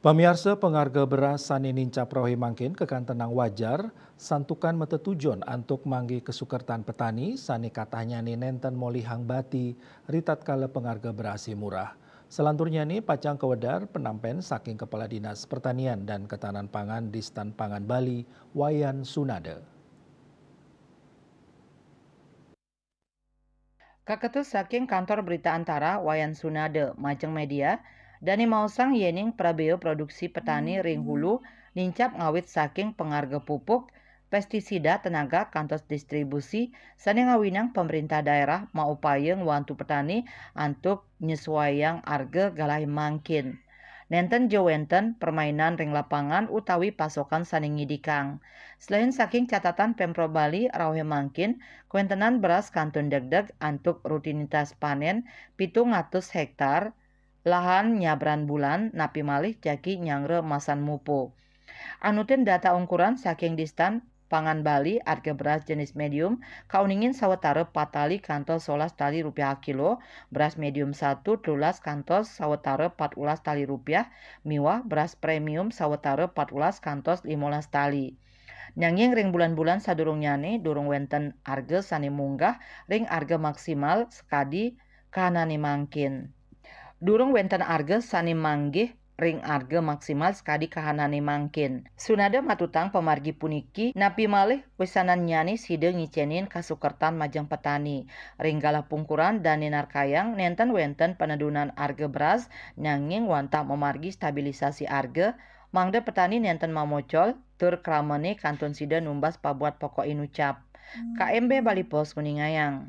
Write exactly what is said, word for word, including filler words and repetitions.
Pamiarsa, pangarga beras sané nincap rauhé mangkin kakantenang wajar, santukan matetujon antuk manggih kasukertan petani sané katahnyane nénten molihang bati ritatkala pangarga berasé murah. Salanturnyane pacang kawedar penampen saking Kepala Dinas Pertanian dan Ketahanan Pangan Distan Pangan Bali, Wayan Sunada. Kaketus saking Kantor Berita Antara, Wayan Sunada, majeng media, dane maosang yening prabea produksi petani ring hulu nincap ngawit saking pangarga pupuk, pestisida, tenaga, kantos distribusi, sane ngawinang pemerintah daerah maupaya ngwantu petani antuk nyesuaiang arga galahe mangkin. Nenten ja wenten permainan ring lapangan utawi pasokan sane ngidikang. Selain saking catatan Pemprov Bali, rauhe mangkin kawentenan beras kantun degdeg antuk rutinitas panen pitung atus hektar lahan nyabran bulan, napi malih jagi nyanggra masan mupo. Anutin data ungkuran saking Distan Pangan Bali, arga beras jenis medium kauningin sawetara pat tali kantos solas tali rupiah kilo, beras medium satu telulas kantos sawetara pat ulas tali rupiah, miwah beras premium sawetara pat ulas kantos limolas tali. Nanging ring bulan-bulan sadurungnyane durung wenten arga sane munggah ring arga maksimal sakadi kahanane mangkin. Durung wenten arga sane manggih ring arga maksimal sakadi kahanane mangkin. Sunada matutang pamargi puniki, napi malih wesanannyane sida ngicenin kasukertan majeng petani. Ring galah pungkuran dane narkayang nenten wenten panedunan arga beras, nanging wantah mamargi stabilisasi arga, mangda petani nenten mamocol, tur kramane kantun sida numbas pabuat pokok inucap. K M B Bali Post nguningayang.